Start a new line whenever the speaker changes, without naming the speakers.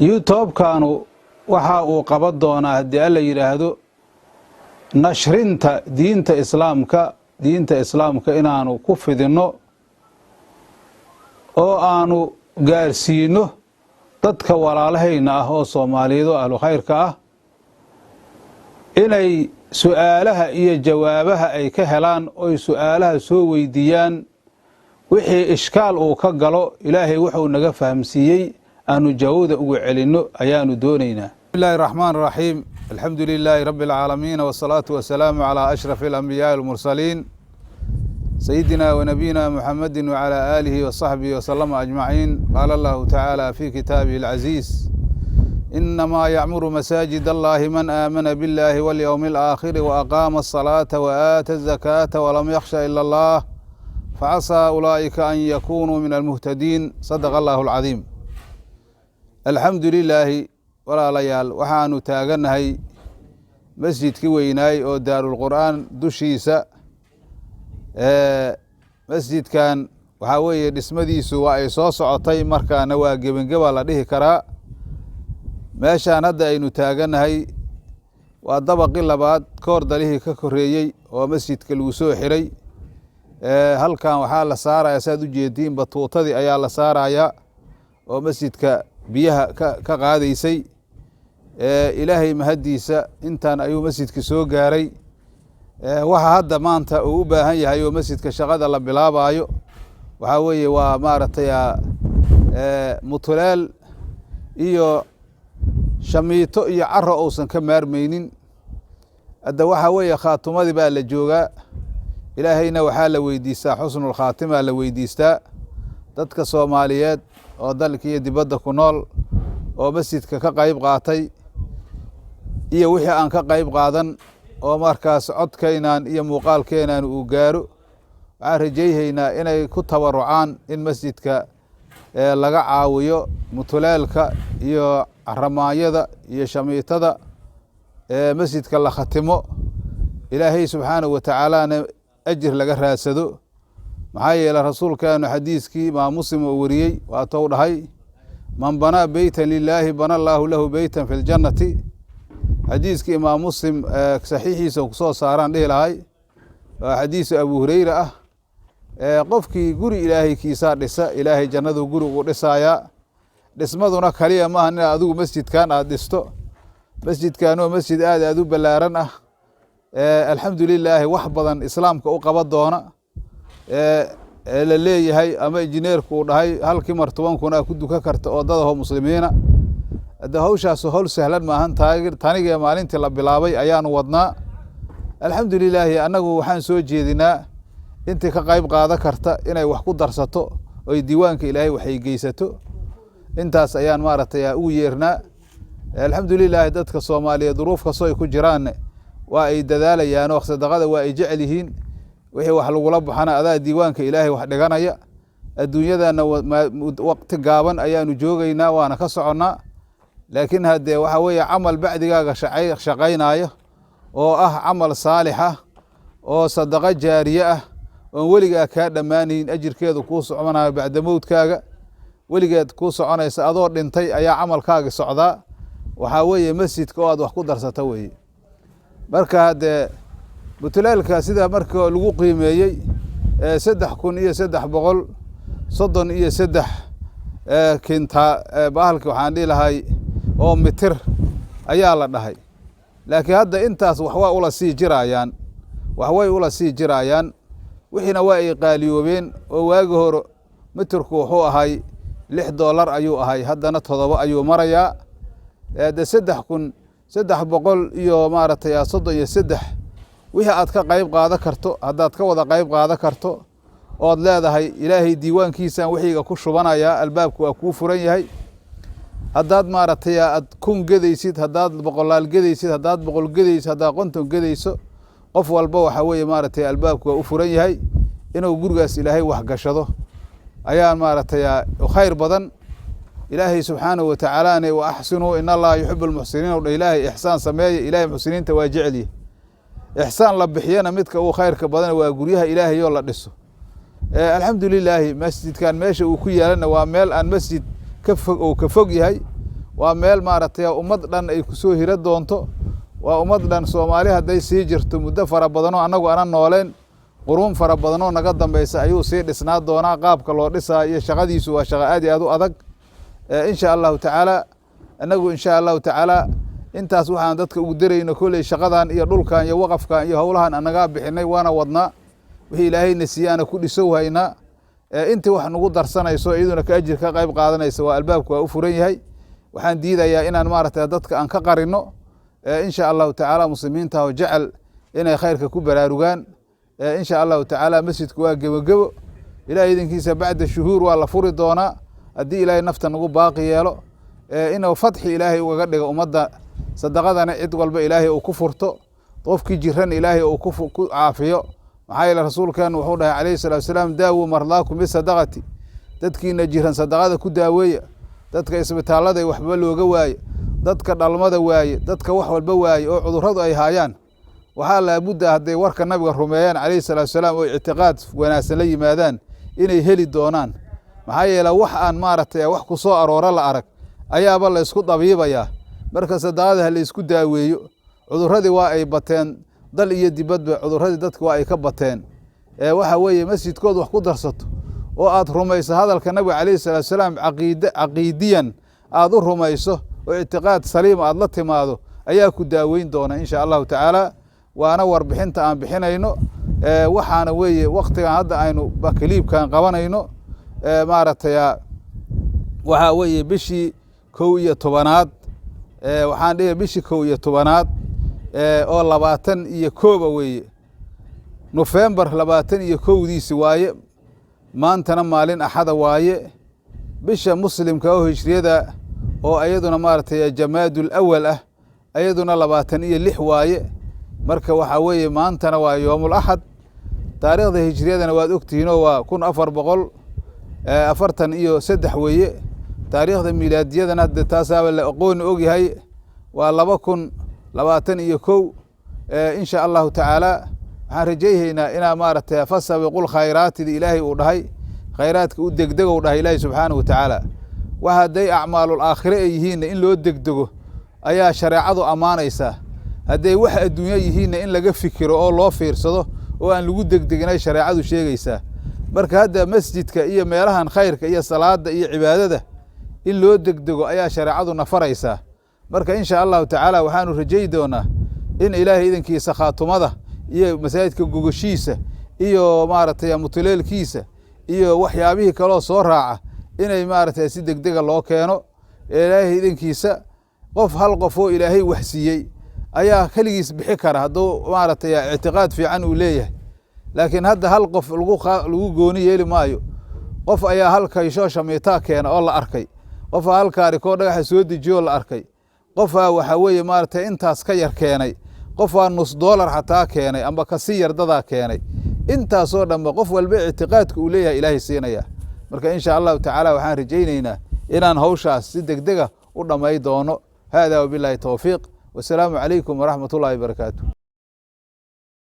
YouTube-kanu waxa uu qaban doonaa, haddii Alla yidhaahdo, nashrinta diinta Islaamka, diinta Islaamka inaanu ku fidinno oo aanu gaarsiino dadka walaalahayna ah oo Soomaaliyeed oo ahlu khayrka ah, inay su-aalaha iyo jawaabaha ay ka helaan, oy su-aalaha soo weydiiyaan, wixii ishkaal uu ka galo Ilaahay wuxuu naga fahamsiiyey aanu jawaabda ugu celinno ayaanu doonaynaa. بسم الله الرحمن الرحيم، الحمد لله رب العالمين، والصلاة والسلام على أشرف الأنبياء المرسلين، سيدنا ونبينا محمد وعلى آله وصحبه وسلم أجمعين. قال الله تعالى في كتابه العزيز: إنما يعمر مساجد الله من آمن بالله واليوم الآخر وأقام الصلاة وآتى الزكاة ولم يخش إلا الله، فعسى أولئك أن يكونوا من المهتدين. صدق الله العظيم. الحمد لله. Walaalayaal, waxaanu taagannahay masjidkii weynaay oo Daarulqur'aan dushiisa. Masjidkan waxaa weeye dhismadiisu waa ay soo socotay, markaana waa gebangeba la dhihi karaa. Meeshaan hadda aynu taagannahay waa dabaqii labaad, koor dalihii ka koreeyey oo masjidka lagu soo xiray. Halkan waxaa la saaraya, saad u jeediin, batuutadii ayaa la saarayaa oo masjidka biyaha ka qaadaysay. Ilaahay mahaddiisa, intan ayuu masjidka soo gaaray. Waxa hadda maanta uu u baahan yahay oo masjidka shaqada la bilaabaayo waxaa weeye waa maaragtay mutuleel iyo shamiito iyo caro uusan ka maarmeynin. Hadda waxaa weeye khaatumadii baa la joogaa. Ilaahayna waxaa la weydiistaa xusnulkhaatimaa la weydiistaa. Dadka Soomaaliyeed oo dalka iyo dibadda ku nool oo masjidka ka qayb qaatay iyo wixii aan ka qayb qaadan oo markaas codkaynan iyo muuqaalkeenan uu gaaro, waxaan rajayhaynaa inay ku tabarucaan in masjidka laga caawiyo mutuleelka iyo caramaanyada iyo shamiitada, masjidka la khatimo, Ilaahay subxaanahu wa tacaalana ajir laga raadsado. Maxaa yeele, rasuulkeenu xadiiskii Imaam Muslim oo wariyey waatou dhahay: "من بنى بيتا لله بنى الله له بيتا في الجنة." Xadiiskii Imaam Muslim saxiixiisa kusoo saaraan dhihi lahay, waa xadiisu Abu Hureyra ah. Qofkii guri Ilaahay kiisaa dhisa, Ilaahay jannadu guri ugu dhisaayaa. Dhismaduna kaliya maaha inaad adigu masjidkan aada dhisto. Masjidkan waa masjid aad aad u ballaaran ah, alxamdu lilaahi, wax badan Islaamka u qaban doona la leeyahay, ama injineerku uu dhahay halkii mar 10,000 aa ku dukan karta oo dadaho muslimiina. Hadda hawshaas hawl sahlan maahan. Tanigee maalintii la bilaabay ayaanu wadnaa, alxamdu lilaahi. Annagu waxaan soo jeedinaa intii ka qayb qaadan karta inay wax ku darsato oy diiwaanka Ilaahay waxay geysato. Intaas ayaan maaragtay ugu yeernaa, alxamdu lilaahi. Dadka Soomaaliyeed duruuf kastoo ay ku jiraanne waa ay dadaalayaan oo sadaqada waa ay jecel yihiin. Wixii wax lagula baxana adaa diiwaanka Ilaahay wax dhiganaya. Adduunyadana waqti gaaban ayaanu joogaynaa, waana ka soconnaa, laakiin haddee waxaa weeye camal bacdigaaga shaqaynaayo oo ah camal saalix ah oo sadaqo jaariye ah oon weligaa kaa dhammaanayn, ajirkeedu kuu soconayo bacda mowdkaaga, weligeed kuu soconaysa, adoo dhintay ayaa camalkaagi socdaa. Waxaa weeye masjidka oo aad wax ku darsata weeye. Marka haddee mutuleelka sida marka lagu qiimeeyey 3333 kintaa, bahalki waxaan dhihi lahay oo mitir ayaa la dhahay, laakiin hadda intaas wax waa ula sii jiraayaan, waxway ula sii jiraayaan. Wixiina waa ay qaaliyoobeen oo waagi hore mitirku wuxuu ahay $6 ayuu ahay, haddana 7 ayuu marayaa. De 3300 iyo maaragtay 33 wixii aad ka qayb qaadan karto, haddaad ka wada qayb qaadan karto ood leedahay Ilaahay diiwaankiisaan wixiiga ku shubanayaa, albaabku waa kuu furan yahay. Haddaad maaragtay aad 1000 gedaysid, haddaad boqolaal gedaysid, haddaad 100 gedayso, haddaad 50 gedayso, qof walba waxaa weeye maaragtay albaabku waa u furan yahay. Inuu gurigaas Ilaahay waxgashado ayaa maaragtay khayr badan. Ilaahay subxaanahu watacaalana "وأحسنوا إن الله يحب المحسنين" u dha. Ilaahay ixsaan sameeya, Ilahay muxsiniinta waa jecelyihi. Ixsaan la bixiyana midka uu khayrka badan waa guryaha Ilaahay oo la dhiso. Alxamdu lilaahi, masjidkan meesha uu ku yaalana waa meel aan masjid ka fog oo ka fog yahay. Waa meel maaragtay ummad dhan ay kusoo hira doonto. Waa ummad dhan Soomaali hadday sii jirto muddo fara badanoo annagu ana nooleen, quruun fara badanoo naga dambaysa ayuu sii dhisnaa doonaa. Qaabka loo dhisaa iyo shaqadiisu waa shaqo aad iyo aad u adag. Insha allahu tacaala, innagu insha allahu tacaala intaas waxaan dadka ugu darayno kolley shaqadan iyo dhulkan iyo waqafkan iyo howlahan anagaa bixinay, waana wadnaa. Wixii ilaahayna siiye ana ku dhisow haynaa. Intii wax nagu darsanayso iyaduna ka ajir ka qayb qaadanaysa, waa albaabku waa u furan yahay. Waxaan diidayaa inaan maaragtay dadka aan ka qarino. Insha allahu tacaala, muslimiinta oo jecel inay khayrka ku baraarugaan, insha allahu tacaala, masjidku waa gebogebo. Ilahay idinkiisa bacda shuhuur waa la furi doonaa, haddii ilaahay nafta nagu baaqi yeelo, inuu fatxi ilaahay ugaga dhigo ummadda. Sadaqadana cid walba ilaahay uu ku furto, qofkii jiran ilaahay uu ku caafiyo. Maxaa yeele, rasuulkeenu wuxuu dhahay calayhi salatu wasalaam: "Daawuu mardaakum bisadaqati." Dadkiina jiran sadaqada ku daaweeya. Dadka isbitaallada waxba looga waaye, dadka dhalmada waaye, dadka wax walba waaye oo cudurradu ay haayaan, waxaa laabudda hadday warka nabiga rumeeyaan calayhi salatu wasalaam oo ictiqaad wanaagsan la yimaadaan inay heli doonaan. Maxaa yeele, wax aan maaragtay wax ku soo arooro la arag ayaaba la ysku dabiibayaa. Marka sadaqada ha laysku daaweeyo. Cudurradii waa ay bateen, dal iyo dibadba cudurradii dadka waa ay ka bateen. Waxa weeye, masjidkood wax ku darsato oo aad rumayso hadalka nabiga calayhi salatu wasalaam, caqiide caqiidiyan aad u rumayso oo ictiqaad saliima aad la timaado, ayaa ku daaweyn doona insha allahu tacaala. Waana warbixinta aan bixinayno. Waxaana weeye waktigan hadda aynu bakaliibkan qabanayno, maaragtay, waxaa weeye bishii 11aad, waxaan dhihi bishii 11aad oo 21 weeye, Nofembar 21diisi waaye. Maantana maalin Axada waaye. Bisha muslimka oo hijriyada oo ayaduna maaragtay Jamaadul Awal ah, ayaduna 26 waaye. Marka waxaa weeye, maantana waa yoomul Axad. Taariikhda hijriyadana waad ogtihiinoo waa 1443 weeye. Taariikhda milaadiyadana hadde taasaaba la aqooni ogyahay, waa 2021. Insha allahu tacaala, waxaan rajayhaynaa inaa maaragtay fasabiqul khayraatidi ilaahay uu dhahay, khayraadka u degdegow dhahay Ilaahi subxaanahu watacaala. Wax hadday acmaalul aakhire ay yihiinna in loo degdego ayaa shareecadu ammaanaysaa. Hadday wax adduunyo yihiinna in laga fikiro oo loo fiirsado oo aan lagu degdeginay shareecadu sheegaysaa. Marka hadda masjidka iyo meelahan khayrka iyo salaada iyo cibaadada in loo degdego ayaa shareecadu nafaraysaa. Marka insha allahu tacaala, waxaanu rajay doonaa in ilaahay idankiisa khaatumada iyo masaajidka gogoshiisa iyo maaragtay mutuleelkiisa iyo waxyaabihii kaloo soo raaca inay maaragtay si degdega loo keeno ilaahay idankiisa. Qof, hal qof oo ilaahay waxsiiyey ayaa keligiis bixi kara hadduu maaragtay ictiqaad fiican uu leeyahay. Laakiin hadda hal qof lagu gooni yeeli maayo. Qof ayaa hal kayshoo shamiitaa keena oo la arkay, qofaa hal kaarikoo dhagaxa soo dejiyoo la arkay, qofaa waxaa weeye maaragtay intaas ka yar keenay, qofaa nus doolar xataa keenay amba kasii yar dadaa keenay. Intaasoo dhanba qof walba ictiqaadka uu leeyahay ilaahay siinaya. Marka insha allahu tacaala, waxaan rajaynaynaa inaan hawshaas si degdega u dhammay doono. Hada wabilaahi towfiiq, wasalaamu calaykum waraxmat ullahi barakaatu.